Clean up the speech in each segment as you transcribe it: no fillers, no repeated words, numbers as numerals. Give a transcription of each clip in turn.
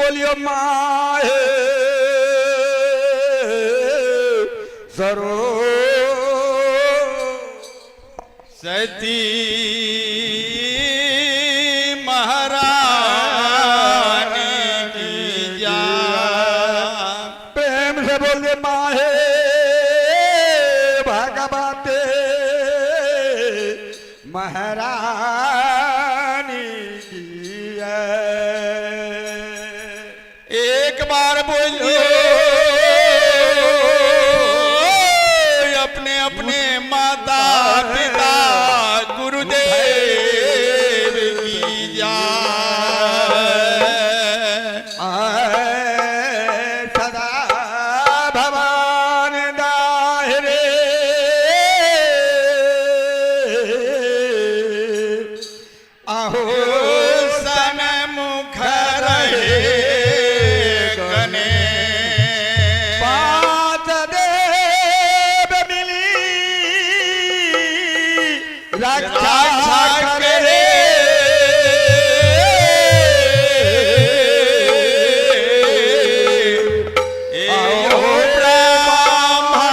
बोलियो माहे सरो सती महारानी की जय। प्रेम से बोलिए माहे भगवते महारानी की जय। एक बार बोलिए अपने अपने माता पिता गुरुदेव की जय। आए सदा भवान दाहरे आहो सन मुख रहे गने पांच देव मिली रक्षा रक्षा करे करे। आओ ब्रह्मा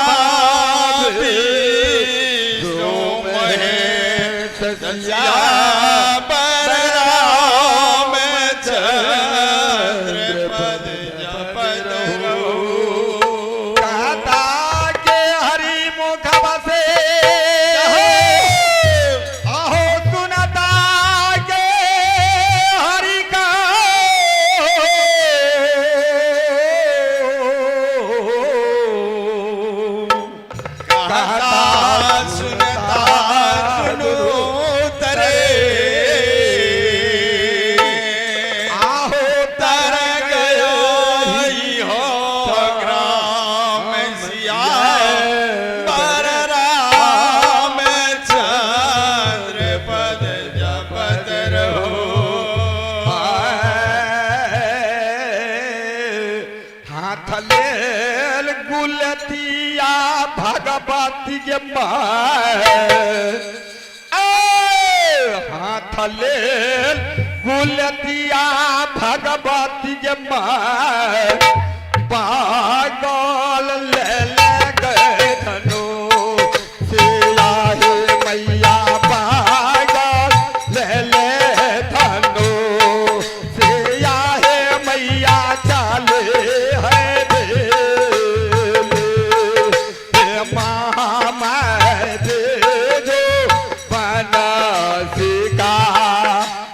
विष्णु महेश सियावर राम चंद्र पद जपत रहो। कहता के हरि मुख बसे आहो सुनता के हरि का कहता सुनता सुनो तरे आहो तर गयो ही हो ग्राम सिया पर राम चंद्र पद जपत रहो। हाथ लेल गुलतिया भगवती के माय हाथ लेल गुलतिया भगवती के माय पागल ले ले गए धनो सिया हे मैया पागल ले ले धनो सिया हे मैया चाले है बेले हे मामा जो बनसिका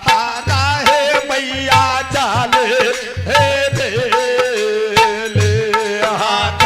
हारा हे मैया चाले हे बेले हाथ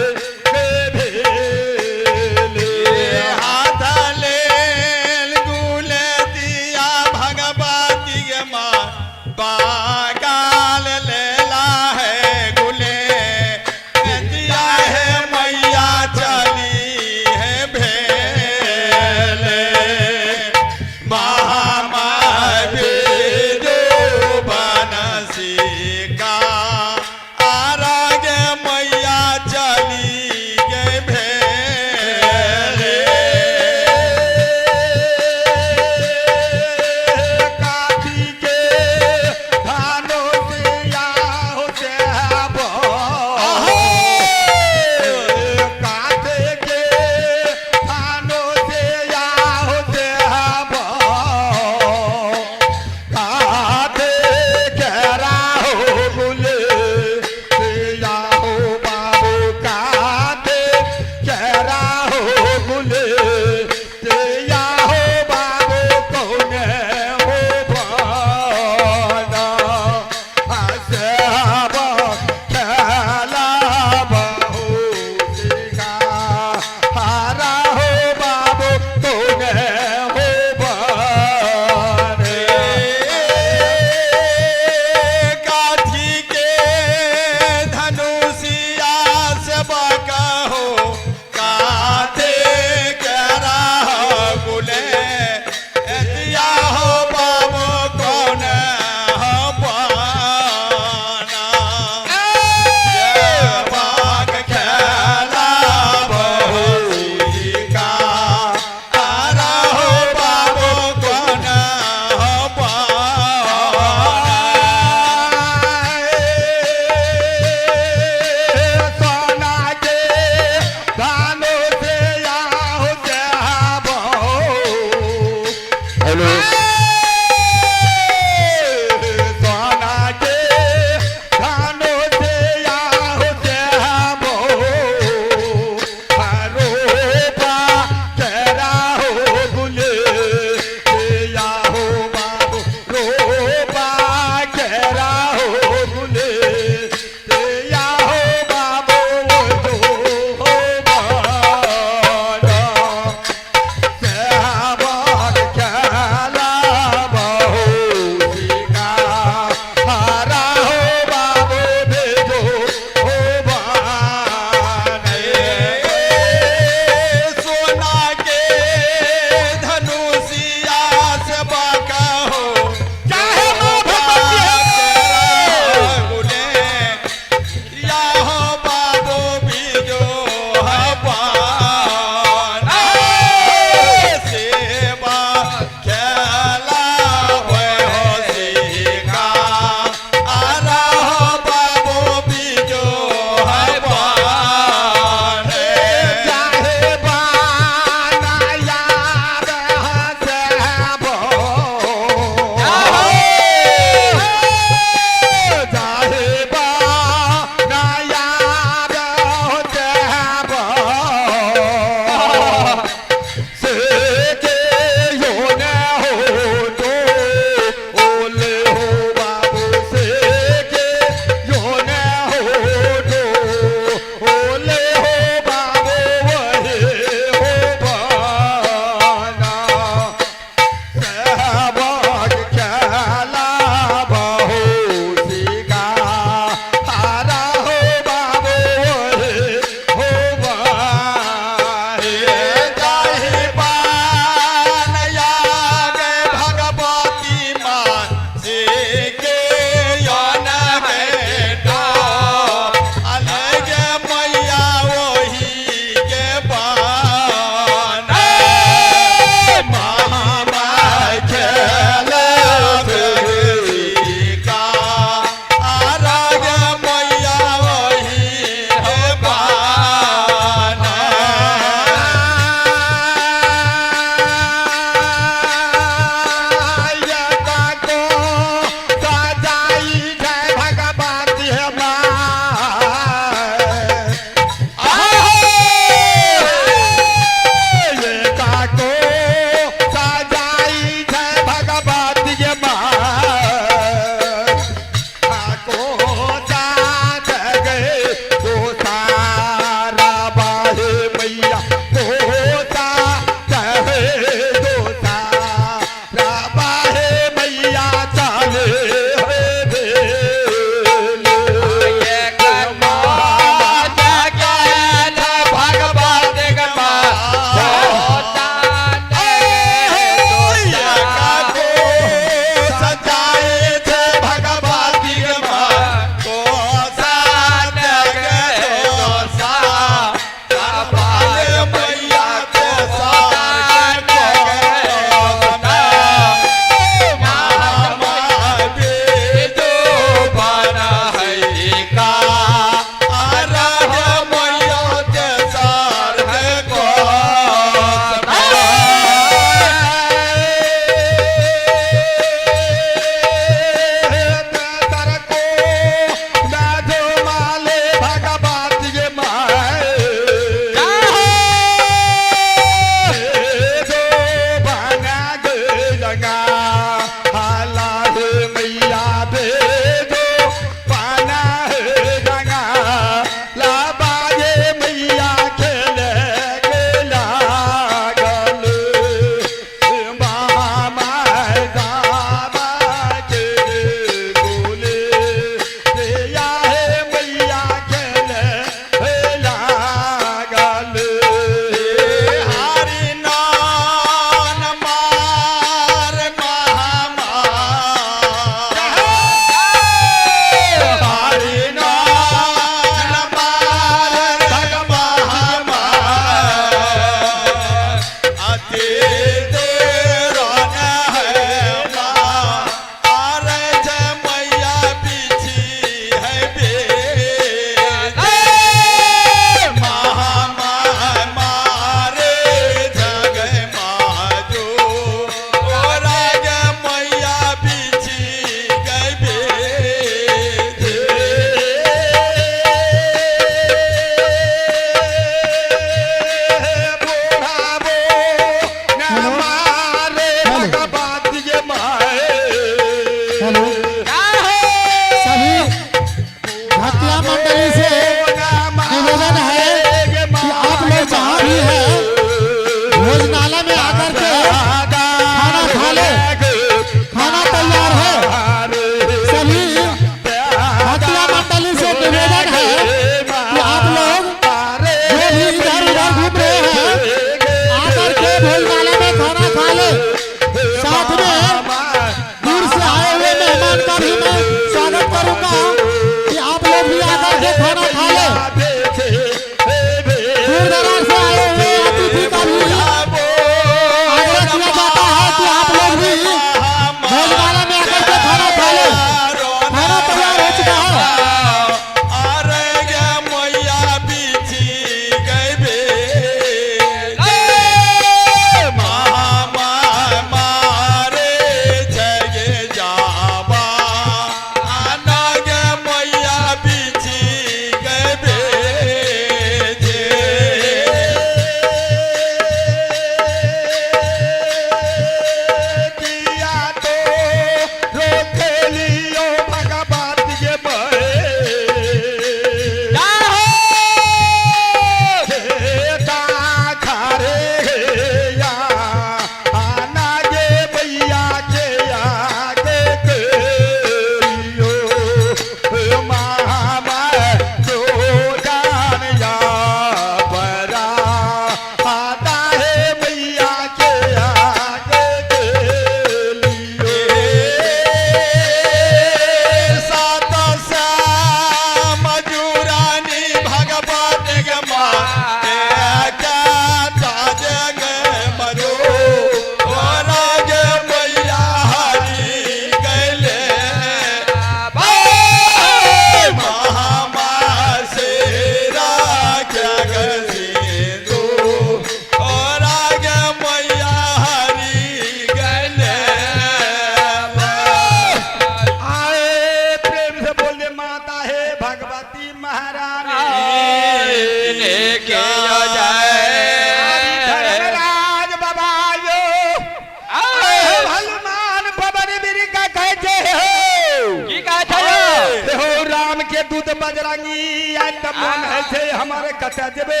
बजरंगी आइ तऽ मन होइ छै हमर कतऽ जेबै।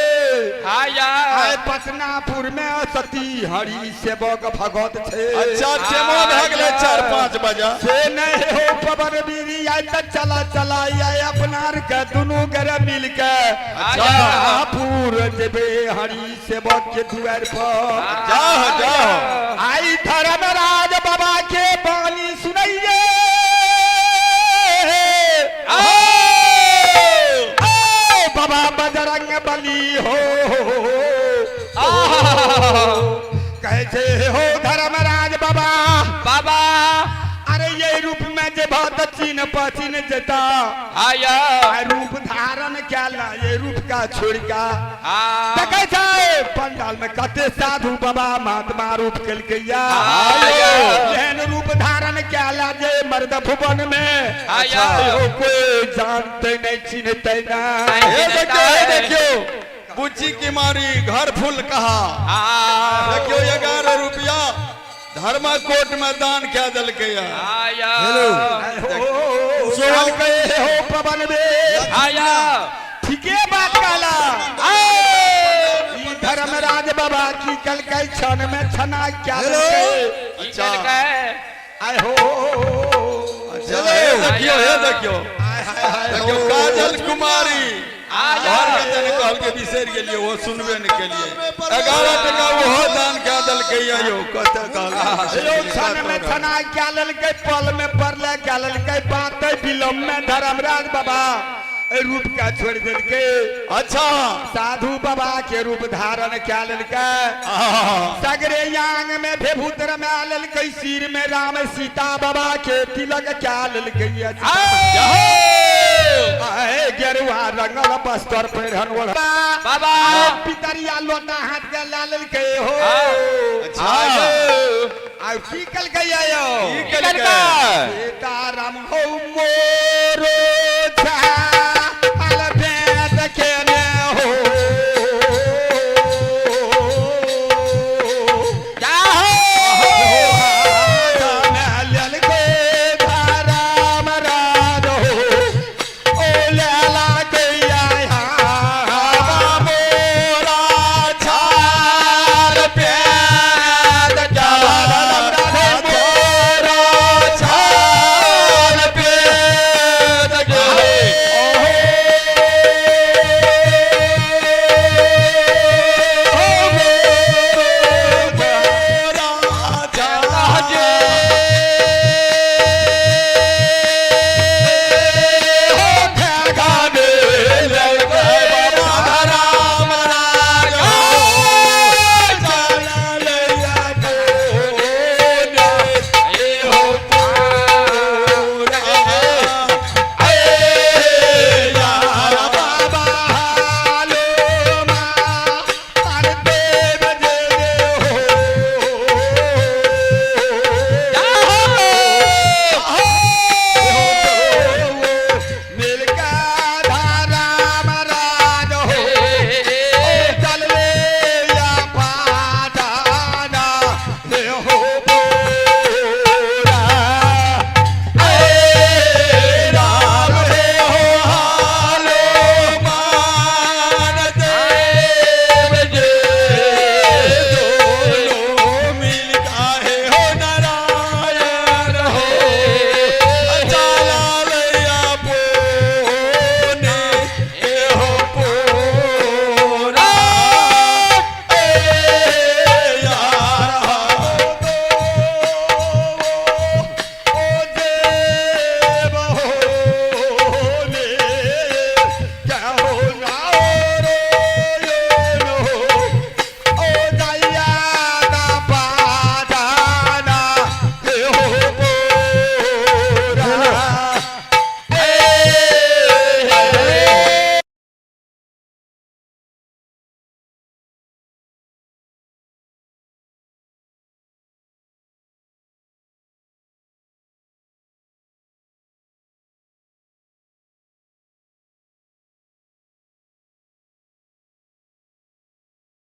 आया। आइ पटनापुर मे सती हरि सेवक भगत छै। अच्छा, टेमो भए गेलै 4-5 बजे। से नहीं हो पवन बीरी, आइ तऽ चला चला आइ अपना आर के दुनू गोरे मिल के पटनापुर जेबै हरि सेवक के दुआरि पर। जाओ जाओ। आई धर्मराज बाबा के बानी सुनैये। ओ बाबा बजरंग बली हो, कहै छै हो धर्मराज बाबा, बाबा, अरे ये रूप में जे बात चीन पचिन जेता। आया। आ रूप धारण कैला ये रूप का छोड़ का आ देखै छै पंडाल में कते साधु बाबा महात्मा रूप केलकैया, आया। एहन रूप धारण कैला जे मर्द भुवन में आया। हो कोई जानते नहीं चिन्हते नहीं। हे देखियो, हे देखियो, बुच्ची की मारी घर फूल कहा। आ देखियो, 11 रुपया धर्मा कोर्ट में दान कह देलकै। आया। सोहन कहे हो पवन बे, आया। ठीके बात कहला। ई धर्मराज बाबा की कलकै क्षण में छना क्या देलकै। अच्छा। आय हो। अच्छा, हे देखियो, हे देखियो, आय हाय हाय। देखियो काजल कुमारी आया। घर के तने कहल के बिसरि गेलियै, वो सुनबे नहि केलियै। 11 टका ओहो दान कए देलकै। यौ कतऽ कहल? यो क्षण में छना क्या लेलकै, पल में पड़ले क्या लेलकै बात विलम्ब में धर्मराज बाबा एहि रूप के छोड़ देलकै। अच्छा। साधु बाबा के रूप धारण क्या लेलकै, सगरे यांग में भेभूत रमा लेलकै, सिर में राम सीता बाबा के तिलक क्या लेलकै। आए गेरुआ रंगल वस्त्र पहिरन ओढ़ बाबा। आए पितरिया लोटा हाथ के ला लेलकै हो। अच्छा। आ की कलकै आयो? की केलकै? सीता